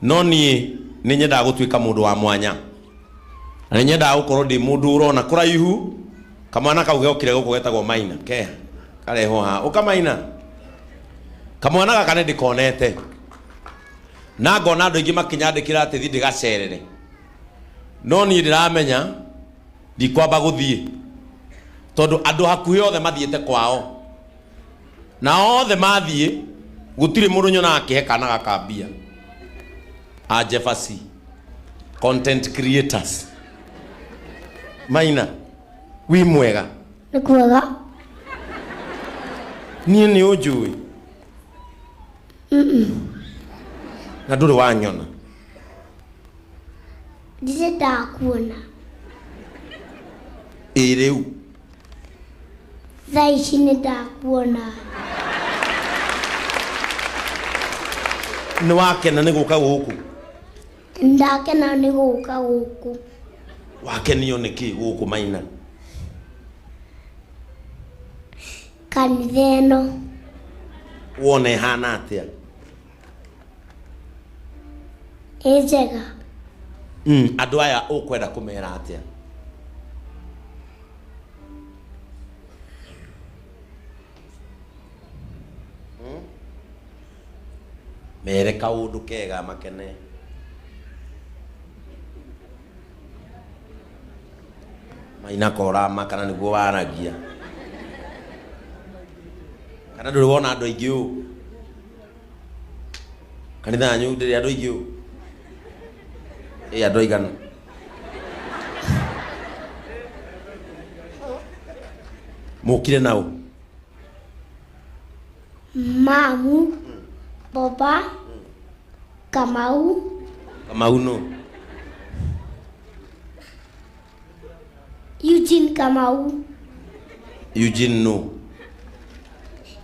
No niĩ nĩ nyendaga gũtuĩka mũndũ wa mwanya. Na nĩ nyendaga gũkorwo ndĩ mũndũ ũrona kũraihu. Kamwana kau gokire gũkũ getagwo Maina. Keha. Karehwo haha. Ũka Maina. Kamwana gaka nĩ ndĩkonete. Na ngona andũ aingĩ makĩnyandĩkĩra atĩ thiĩ ndĩgacerere. No niĩ ndĩramenya ndikwamba gũthiĩ. Tondũ andũ hakuhĩ othe mathiĩte kwao. Na othe mathiĩ gũtirĩ mũndũ nyonaga akĩhe kana gaka mbia. A Jefferson content creators. Maina wi mwega. Nĩ kwega. Niĩ nĩ ũnjũĩ. Na ndũrĩ wanyona. Ndirĩ ndakuona. Ĩ rĩu. Thaa ici nĩ ndakuona. Nĩ wakena nĩ gũka gũkũ? Ndakena nĩ gũka gũkũ. Wakenio nĩ kĩ gũkũ Maina? Kanitha ĩno. Wona ĩhana atĩa? Ĩ njega. Andũ aya ũkwenda kũmera atĩa? Mere kaũndũ kega makene. Maina korama kana nĩguo waragia. Kana ndũrĩ wona andũ aingĩ ũũ? Kanitha yanyu ndĩrĩ andũ aingĩ ũũ? Ĩ andũ aigana? Mũkire naũ? Mamu, Boba, Kamau. Kamau nũ? Eugene Kamau. Eugene nũ?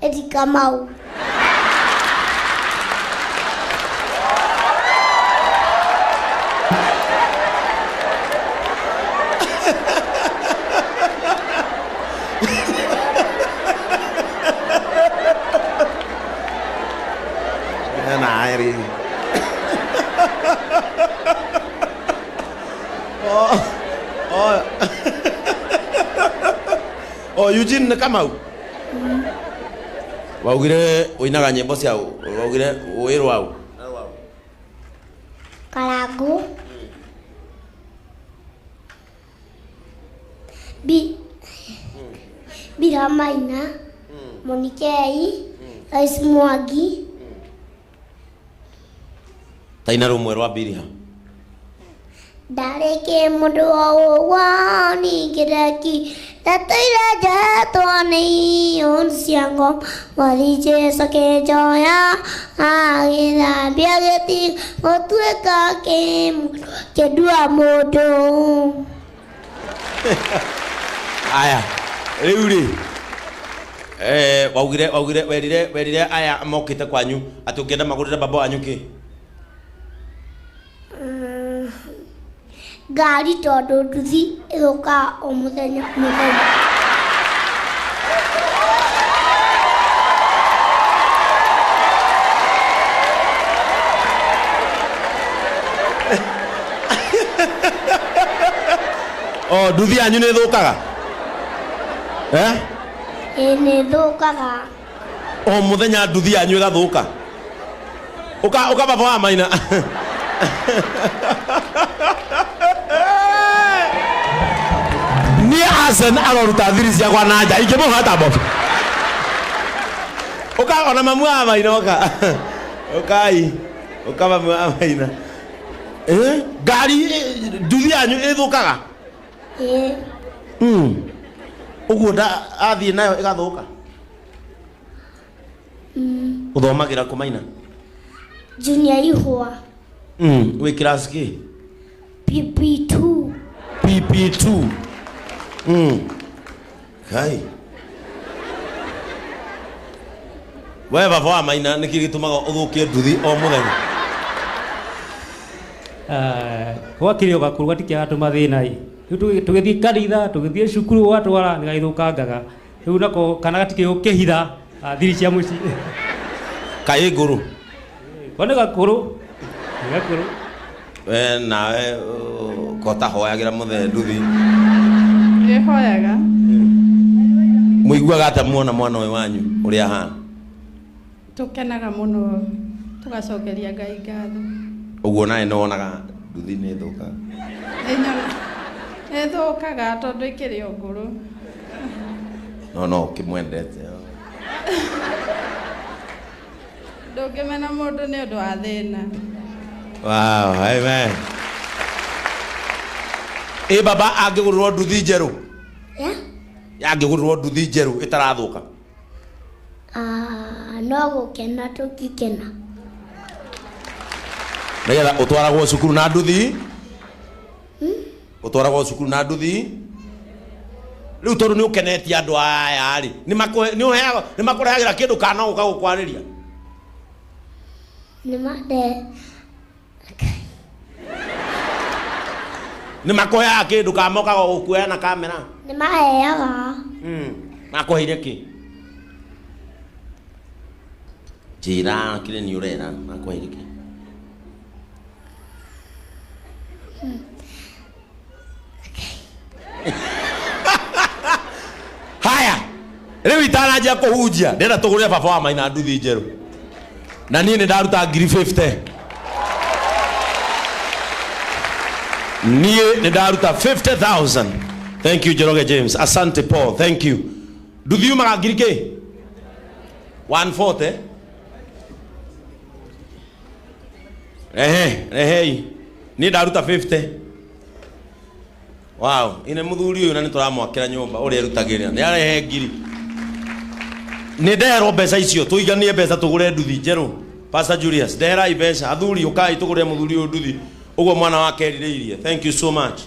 Eddie Kamau. Na ri. Oh, oh. Oh, Eugene nĩ Kamau. Waugire ũinaga nyĩmbo cia waugire wĩ rwau. Karangu. Bi Bira Maina. Monikei. Lois Mwangi. Taina rũmwe rwa Biriha. Ndarĩ kĩmũndũ o ũguo ningĩreki ndatũire njohetwo nĩ iũndũ cia ngoma Mwathi Jesũ akĩnjoya agĩthambia gĩtigo gũtuĩka kĩmũndũ akĩndua mũndũ. Aya, rĩu rĩ waugire waugire werire werire aya mokĩte kwanyu atĩ ũngĩenda magũrĩre baba wanyu kĩ? Ngari tondũ nduthi ĩthũkaga o mũthenya o mũthenya. O nduthi yanyu nĩ ĩthũkaga? Eh? Ĩĩ nĩ ĩthũkaga. O mũthenya nduthi yanyu ĩgathũka? Ũka ũka baba wa Maina. Niĩ Arsene aroruta thiri ciakwa na nja ingĩmũhata mboco. Ũka ona mamu wa Maina ũka. Ũkai. Ũka mamu wa Maina. Eh? Ngari nduthi yanyu ĩthũkaga? Ĩĩ. Ũguo nda athiĩ nayo ĩgathũka? Ũthomagĩra kũ Maina? Junior Ihũa. Wĩ class kĩ? PP2. PP2. Kai. We baba wa Maina nĩkĩ gĩtũmaga ũthũkie nduthi o mũthenya? Gwakĩrĩ o gakũrũ gatikĩaga tũmathĩna ĩ. Rĩu tũgĩthiĩ kanitha, tũgĩthiĩ cukuru ũgatwara nĩ gagĩthũkangaga. Rĩu nako kana gatikĩũĩ gũkĩhitha thiri cia mũciĩ. Kaĩ ngũrũ? Ko nĩ gakũrũ. Gakũrũ. We nawe kotahoyagĩra mũthee nduthi. Nĩhoyaga. Mũiguaga atĩa muona mwana ũyũ wanyu ũrĩa ahana? Tũkenaga mũno tũgacokeria Ngai ngatho. Ũguo nawe nĩ wonaga nduthi nĩ ĩthũkaga? Nĩ ĩthũkaga tondũ ĩkĩrĩ o ngũrũ. No no ũkĩmwendete. Ndũngĩmena mũndũ nĩ ũndũ wa thĩna. Wow, amen. Ĩ baba angĩgũrĩrwo nduthi njerũ? Yeah? Angĩgũrĩrwo nduthi njerũ ĩtarathũka? Ah, no gũkena tũngĩkena. Nĩgetha ũtwaragwo cukuru na nduthi? Ũtwaragwo cukuru na nduthi? Rĩu tondũ nĩ ũkenetie andũ aya rĩ, nĩ makũrehagĩra kĩndũ kana no gũka gũkwarĩria? Nĩ mande. Nĩ makũheaga kĩndũ kana mokaga gũkuoya na kamera? Nĩ maheaga. Makũheire kĩ? Njĩra kĩrĩa nĩ ũrera, makũheire kĩ? Haya, rĩu itananjia kũhunjia ndĩrenda tũgũrĩre baba wa Maina nduthi njerũ, na niĩ nĩ ndaruta ngiri 50. Niĩ nĩ ndaruta 50,000. Thank you Njoroge James, asante Paul, thank you. Nduthi yumaga ngiri kĩ? 140. Rehe, rehei. Niĩ ndaruta 50. Wow, ine mũthuri ũyũ na nĩ tũramwakĩra nyũmba ũrĩa erutagĩra. Nĩ arehe ngiri. Nĩ ndeherwo mbeca icio, tũiganie mbeca tũgũre nduthi njerũ. Pastor Julius, ndeherai mbeca. Athuri ũkai tũgũre mũthuri ũyũ nduthi. Ũguo mwana wake erirĩirie. Thank you so much.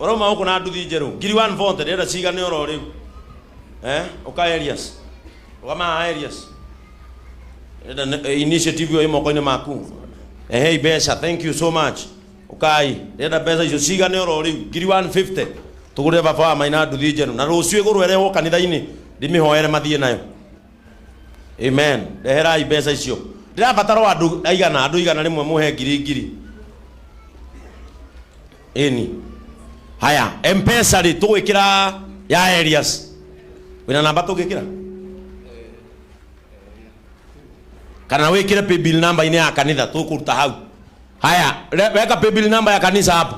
Ũrauma gũkũ na nduthi njerũ. Ngiri 140 ndĩrenda cigane oro rĩu. Ũka Elias. Rũgama haha Elias. Ndĩrenda initiative ĩyo ĩ moko-inĩ maku. Ehei mbeca. Thank you so much. Ũkai. Ndĩrenda mbeca icio cigane oro rĩu. Ngiri 150. Tũgũrĩre baba wa Maina nduthi njerũ. Na rũciũ ĩgũrwo ĩrehwo kanitha-inĩ. Ndĩmĩhoere mathiĩ nayo. Amen. Ndeherai mbeca icio. Ndĩrabatara o andũ aigana, andũ igana rĩmwe mũhe ngiri ngiri. Ĩni. Haya, M-Pesa rĩ tũgwĩkĩra ya Elias. Wĩna namba tũngĩkĩra? Kana wĩkĩre paybill number inĩ ya kanitha tũkũruta hau. Haya, weka paybill number ya kanitha hapo.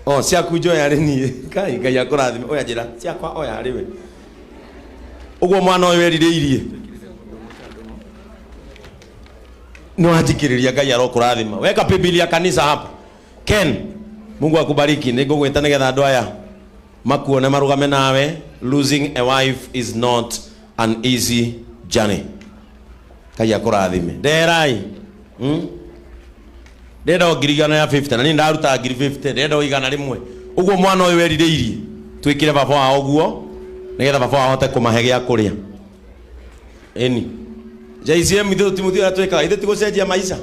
Oh, ciaku njoya rĩ niĩ. Kai, Ngai akũrathime. Oya njĩra, ciakwa oya rĩ we. Ũguo mwana ũyũ erirĩirie. Nĩ wanjikĩrĩria, Ngai arokũrathima. Weka paybill ya kanitha hapo. Ken, Mungu akubariki. Nĩ ngũgwĩta nĩgetha andũ aya makuone marũgame nawe. Losing a wife is not an easy journey. Ngai akũrathime. Ndeherai. Ndĩrenda o ngiri igana rĩa 50 na niĩ ndaruta ngiri 50, ndĩrenda o igana rĩmwe. Ũguo mwana ũyũ erirĩirie, twĩkĩre baba wao ũguo nĩgetha baba wao ahote kũmahe gĩa kũrĩa. Ĩni. JCM ithuĩ tũtimũtiũĩ ũrĩa twĩkaga, ithuĩ tigũcenjia maica.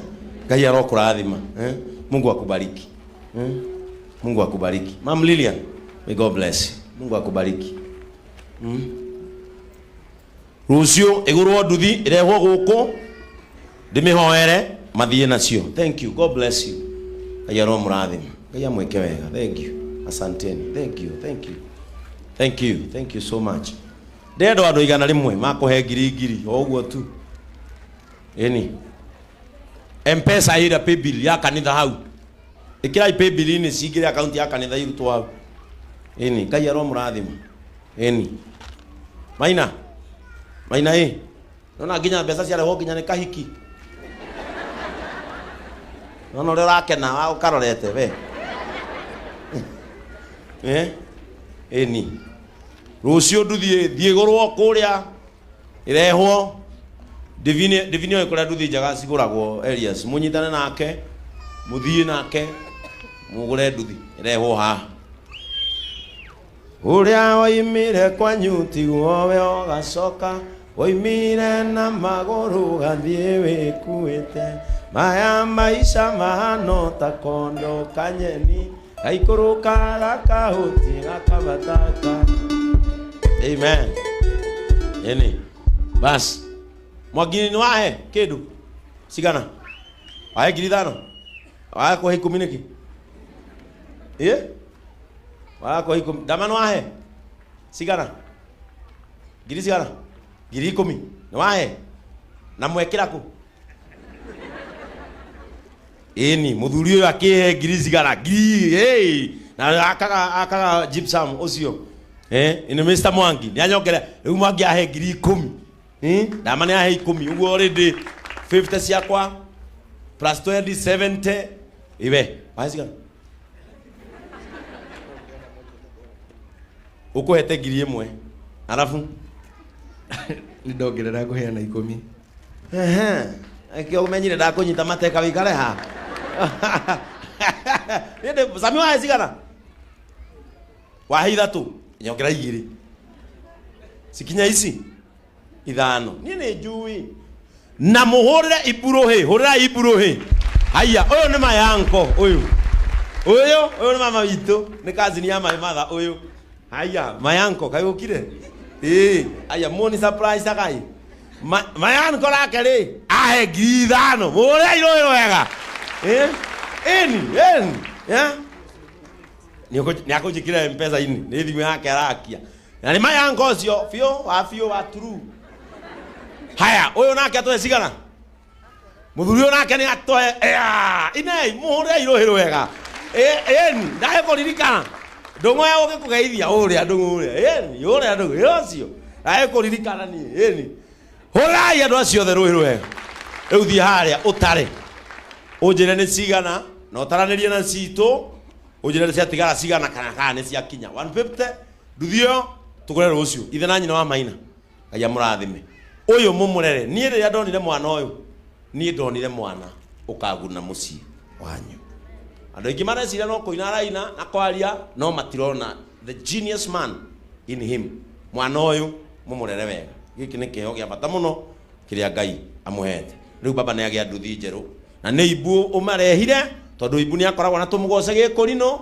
Ngai arokũrathima. Mungu akubariki. Mungu akubariki. Mam Lilian, may God bless you. Mungu akubariki. Rũciũ ĩgũrwo nduthi ĩrehwo gũkũ ndĩmĩhoere mathiĩ nacio. Thank you. God bless you. Ngai aromũrathima. Ngai amwĩke wega. Thank you. Asanteni. Thank you. Thank you. Thank you. Thank you so much. Ndĩrenda andũ igana rĩmwe makũhe ngiri ngiri o ũguo tu. Ĩni. M-Pesa ĩrĩa paybill ya kanitha hau. Ĩkĩrai paybill-inĩ cingĩre akaunti ya kanitha irutwo hau. Ĩni, Ngai aromũrathima. Ĩni. Maina. Maina ĩ. Nona nginya mbeca ciarehwo nginya nĩ kahiki. Nona ũrĩa ũrakena wa ũkarorete we. Ĩni. Rũciũ nduthi thiĩ gũrwo kũrĩa ĩrehwo Divine, Divine oĩ kũrĩa nduthi njega cigũragwo Elias. Mũnyitane nake, mũthiĩ nake, mũgũre nduthi ĩrehwo haha. Ũrĩa woimire kwanyu tiguo we ũgacoka, woimire na magũrũ ũgathiĩ wĩkuĩte. Maya maica mahana ta kondo kanyeni, gaikũrũka gakahuti gakabataka. Amen. Ĩni. Bas. Mwangini nĩ wahe kĩndũ? Cigana? Wahe 5,000. Wahe kũhe 10 nĩkĩ? Ĩ? Wahe kũhe 10. Ndamano wahe? Cigana? Ngiri cigana? 10,000. Nĩ wahe? Na mwekĩra kũ? Ĩni, mũthuri ũyũ akĩhe ngiri cigana? Ngiri, hey! Na akaga gypsum ũcio. Ĩni Mr. Mwangi, nĩ anyongere. Rĩu Mwangi ahe 10,000. Ndama nĩ ahe 10. Ũguo already 50 ciakwa plus 20 70. Iwe, wahe cigana? Ũkũhete 1,000. Arabu Nĩ ndongerera ngũheana 10. Ehe. Ĩkĩo ũmenyire ndakũnyita mateka wĩikare ha. Ĩndĩ Sami wahe cigana? Wahe 3. Nyongera 2. Cikinya ici 5. Niĩ nĩ njui. Na mũhũrĩre iburuhĩ, hũrĩra iburuhĩ. Haiya, ũyũ nĩ mayanko ũyũ. Ũyũ, ũyũ nĩ mama witũ, nĩ cousin ya my mother ũyũ. Haiya, mayanko kaĩ ũkire? Ĩĩ, haiya muoni surprise akai. Mayanko nake rĩ, ahe 5,000. Mũhũrĩre irũĩ wega. Ĩĩ, ĩni, ĩni. Yeah? Nĩ akũnjĩkĩra M-Pesa-inĩ, nĩ thimũ yake arakia. Na nĩ mayanko ũcio, biũ, wa biũ, wa true. Haya, ũyũ nake atũhe cigana? Mũthuri ũyũ nake nĩ atũhe, ea, inei, mũhũrĩre irũhĩ wega. Ĩni, ndahe kũririkana. Ndũng'ũ ya gũgĩkũgeithia, ũrĩa ndũng'ũ ũrĩa, ĩni, ũrĩa ndũng'ũ, ĩ ũcio. Ndahe kũririkana niĩ, ĩni. Hũrai andũ acio othe rũhĩ rwega. Rĩu thiĩ harĩa ũtare. Ũnjĩre nĩ cigana, na ũtaranĩrie na citũ, ũnjĩre nĩ ciatigara cigana kana kana nĩ ciakinya. 150, nduthi ĩyo tũgũre rũciũ. Ithe na nyina wa Maina. Ngai amũrathime. Ũyũ mũmũrere. Niĩ rĩrĩa ndonire mwana ũyũ, niĩ ndonire mwana ũkaguna mũciĩ wanyu. Andũ aingĩ mareciria no kũina araina na kwaria, no matirona the genius man in him. Mwana ũyũ mũmũrere wega. Gĩkĩ nĩ kĩheo gĩa bata mũno kĩrĩa Ngai amũhete. Rĩu baba nĩ agĩa nduthi njerũ. Na nĩ Ibu ũmarehire, tondũ Ibu nĩ akoragwo na tũmũgoce gĩkũrinũ.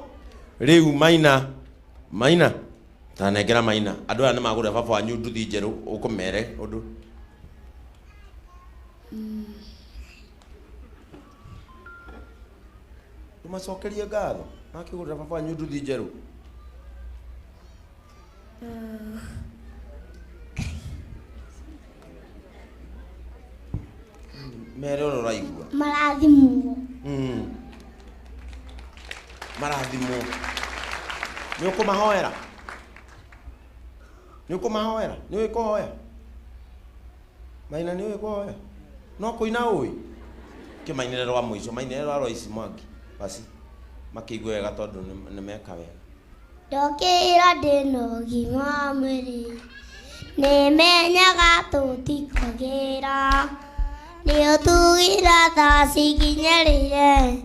Rĩu Maina, Maina, tanengera Maina. Andũ aya nĩ magũrĩra baba wanyu nduthi njerũ, ũkũmere ũndũ. Tũmacokerie ngatho, makĩgũrĩra baba wanyu nduthi njerũ. Mere ũrĩa ũraigua. Marathimwo. Marathimwo. Nĩ ũkũmahoera? Nĩ ũkũmahoera? Nĩ ũĩ kũhoya? Maina nĩ ũĩ kũhoya? No kũina ũĩ? Kĩmainĩre rwa mũico, mainĩre rwa Lois Mwangi. Basi, makĩigue wega tondũ nĩ meka wega. Ndokĩra ndĩna ũgima wa mwĩrĩ, nĩmenyaga tũtikagĩra, nĩũtugĩra tha cikinyĩrĩire,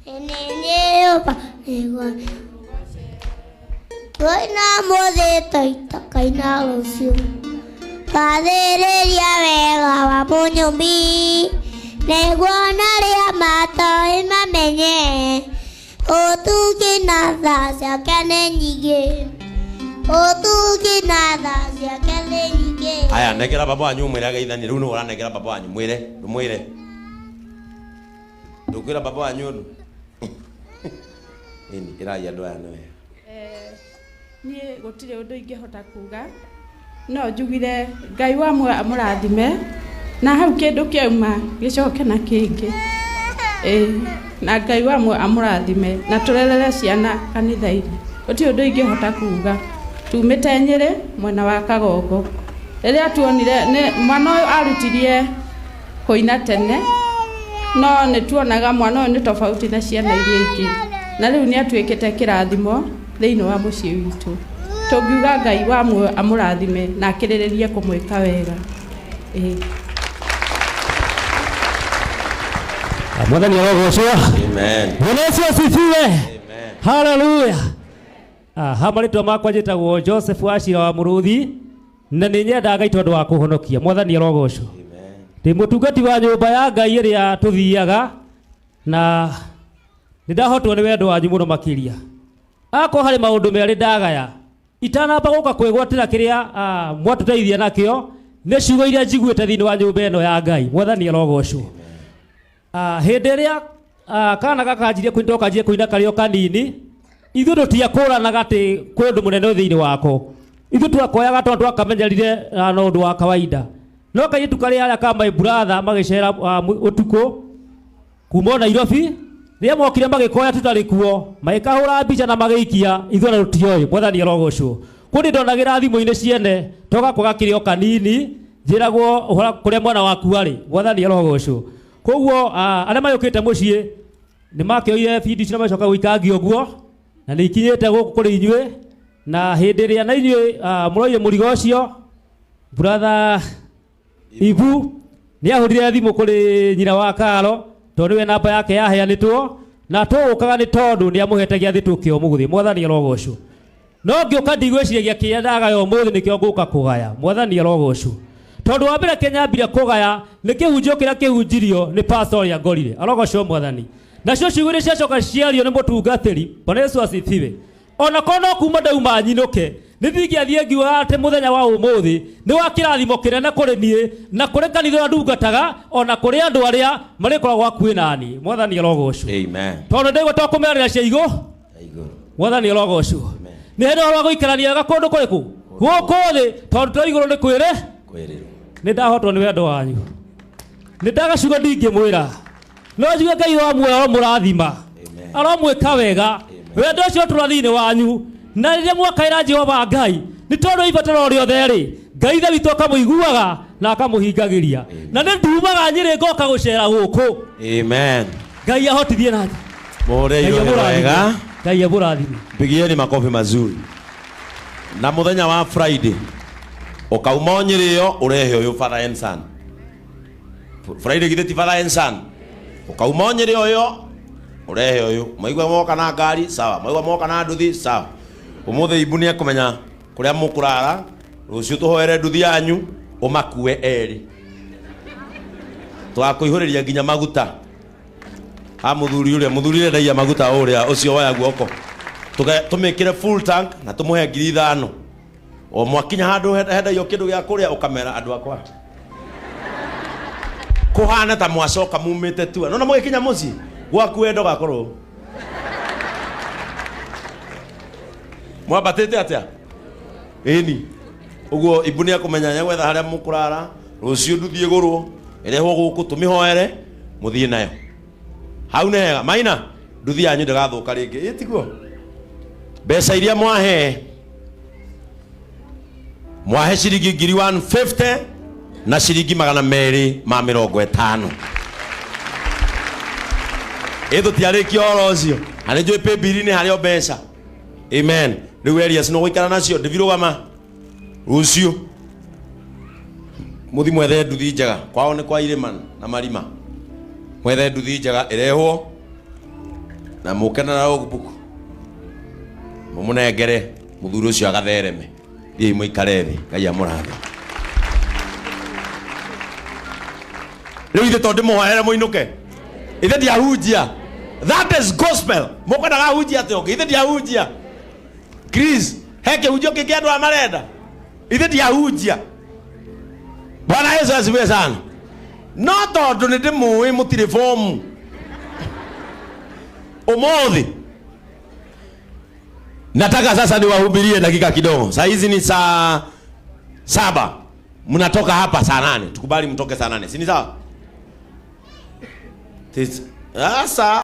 nĩ nyũmba nĩguo tũina mũthĩ tũitakaina rũciũ, twathĩrĩria wega wa mũnyũmbi, nĩguo narĩa matoĩ mamenye, ũtugi na tha ciake nĩ nyingĩ, ũtugi na tha ciake nĩ nyingĩ. Haya, nengera baba wanyu mwĩre ageithanie. Rĩu nĩwe ũranengera baba wanyu, mwĩre, ndũmwĩre. Ndũkwĩra baba wanyu ũndũ? Ĩni, ĩrai andũ aya nĩ wega. Niĩ gũtirĩ ũndũ ingĩhota kuga, no njugire Ngai wa muoyo amũrathime, na hau kĩndũ kĩauma gĩcoke na kĩngĩ. Na Ngai wa muoyo amũrathime, na tũrerere ciana kanitha-inĩ. Gũtirĩ ũndũ ingĩhota kuga. Tumĩte Nyĩrĩ mwena wa Kagongo. Rĩrĩa tuonire nĩ mwana ũyũ arutirie kũina tene, no nĩ tuonaga mwana ũyũ nĩ tofauti na ciana iria ingĩ, na rĩu nĩ atuĩkĩte kĩrathimo thĩinĩ wa mũciĩ witũ. Tũngiuga Ngai wa muoyo amũrathime na akĩrĩrĩrie kũmwĩka wega. Mwathani arogocwo. Amen. Bwana Yesu asifiwe. Amen. Hallelujah. Ha marĩtwa makwa njĩtagwo Joseph Wachira wa Mũrũthi, na nĩ nyendaga Ngai tondũ wa kũhonokia. Mwathani arogocwo. Amen. Ndĩ mũtungati wa nyũmba ya Ngai ĩrĩa tũthiaga, na nĩ ndahotwo nĩ wendo wanyu mũno makĩria. Akorwo harĩ maũndũ merĩ ndagaya, itanamba gũka kwĩgwatĩra kĩrĩa mwatũteithia nakĩo, nĩ ciugo iria njiguĩte thĩinĩ wa nyũmba ĩno ya Ngai. Mwathani arogocwo. Hĩndĩ ĩrĩa kana gakanjirie kũina, tokanjirie kũina karĩ o kanini, ithuĩ tũtiakũranaga atĩ kwĩ ũndũ mũnene thĩinĩ wako. Ithuĩ twakoyaga tondũ twakamenyerire no ũndũ wa kawaida. No kairĩtu karĩa harĩa ka my brother magĩcera ũtukũ kuma o Nairobi, rĩrĩa mokire magĩkoya tũtarĩ kuo, magĩkahũra mbica na magĩikia, ithuĩ ona tũtioĩ. Mwathani arogocwo. Kũndĩ ndonagĩra thimũ-inĩ ciene, toga gakĩrĩ o kanini, njĩragwo ũhoro kũrĩa mwana waku arĩ. Mwathani arogocwo. Koguo arĩa mayũkĩte mũciĩ nĩ makĩoire bindi icio na magĩcoka gũikangia ũguo, na nĩ ikinyĩte gũkũ kũrĩ inyuĩ, na hĩndĩ ĩrĩa na inyuĩ mũroire mũrigo ũcio, brother Ibu nĩ ahũrire thimũ kũrĩ nyina wa Karo, tondũ nĩwe namba yake yaheanĩtwo, na tũgũkaga nĩ tondũ nĩ amũhete gĩathĩ tũke ũmũthĩ. Mwathani arogocwo. No ngĩũka ndigwĩciragia kĩrĩa ndagaya ũmũthĩ nĩkĩo ngũka kũgaya. Mwathani arogocwo. Tondũ wa mbere kĩnyambire kũgaya nĩ kĩhunjio kĩrĩa kĩhunjirio nĩ pastor ũrĩa ngorire. Arogocwo Mwathani. Nacio ciugo iria ciacoka ciario nĩ mũtungatĩri. Bwana Yesu asifiwe. Ona korwo no kuma ndauma nyinũke, nĩ ndingĩathiĩ ngiugaga atĩ mũthenya wa ũmũthĩ nĩ wa kĩrathimo kĩnene kũrĩ niĩ na kũrĩ kanitha ũrĩa ndungataga, ona kũrĩ andũ arĩa marĩkoragwo hakuhĩ nani. Mwathani arogocwo. Amen. Tondũ ndaigua to kũmerĩra cia igũ. Mwathani arogocwo. Nĩ hĩndĩ ũhoro wa gũikarania wega kũndũ kũrĩkũ? Gũkũ thĩ, tondũ to igũrũ nĩ kwĩrĩ. Kwĩrĩrwo. Nĩ ndahotwo nĩ wendo wanyu. Nĩ ndagaciuga ndingĩmwĩra. No njuge Ngai wa muoyo aromũrathima. Aromwĩka wega. Wendo ũcio ũtũra thĩinĩ wanyu. Na rĩrĩa mwakaĩra Jehova Ngai, nĩ tondũ ibataro rĩothe rĩ, Ngai ithe witũ akamũiguaga na akamũhingagĩria. Na nĩ ndumaga Nyĩrĩ ngoka gũcera gũkũ. Amen. Ngai ahotithie na Mũhũre Ngai irũhĩ amũrathime. wega. Ngai amũrathime. Pigieni makofi mazuri. Na muthenya wa Friday ukauma o Nyĩrĩ ĩyo ũrehe ũyũ father and son. Friday githĩ ti father and son. Ukauma o Nyĩrĩ ũyũ ũrehe ũyũ. Mwaigua moka na ngari sawa, mwaigua moka na nduthi sawa. Ũmũthĩ Ibu nĩ ekũmenya kũrĩa mũkũrara, rũciũ tũhoere nduthi yanyu ũmakue erĩ. Tũgakũihũrĩria nginya maguta. Ha mũthuri ũrĩa, mũthuri ũrĩa endagia maguta ũrĩa ũcio woya guoko. Tũmĩkĩre full tank na tũmũhe ngiri ithano. O mwakinya handũ hendagio kĩndũ gĩa kũrĩa ũkamera andũ akwa. Kũhana ta mwacoka mumĩte tua. Nona mũgĩkinya mũciĩ gwaku wendo gakorwo. Mwambatĩte atĩa? Ĩni. Ũguo Ibu nĩ ekũmenya nĩegwetha harĩa mũkũrara, rũciũ nduthi ĩgũrwo, ĩrehwo gũkũ tũmĩhoere, mũthiĩ nayo. Hau nĩ hega. Maina, nduthi yanyu ndĩgathũka rĩngĩ. Ĩ tiguo? Mbeca iria mwahe, mwahe ciringi ngiri 150 na ciringi magana merĩ ma mĩrongo ĩtano. Ĩ tũtiarĩkia ũhoro ũcio. Na nĩ njũĩ paybill-inĩ harĩ o mbeca. Amen. Rĩu Elias no gũikara nacio, ndĩbirũgama rũciũ. Mũthi mwethe nduthi njega. Kwao nĩ kwa irĩma na marima. Mwethe nduthi njega ĩrehwo na mũke na logbook. Mũmũnengere mũthuri ũcio agathereme. Thiĩi mũikare thĩ, Ngai amũrathime. Rĩu ithe tondũ ndĩmũhoere mũinũke. Ithe ndiahunjia. That is gospel. Mũkwendaga ahunjia atĩa ũngĩ? Ithe ndiahunjia. Chris, he kĩhunjio kĩngĩ andũ aya marenda? Ithe ndiahunjia. Bwana Yesu asifiwe sana. No tondũ nĩ ndĩmũĩ mũtirĩ fomu. Ũmũthĩ nataka sasa niwahubirie dakika kidogo. Saa hizi ni saa 7. Mnatoka hapa saa 8. Tukubali mtoke saa 8. Si ni sawa? Tisa. Sasa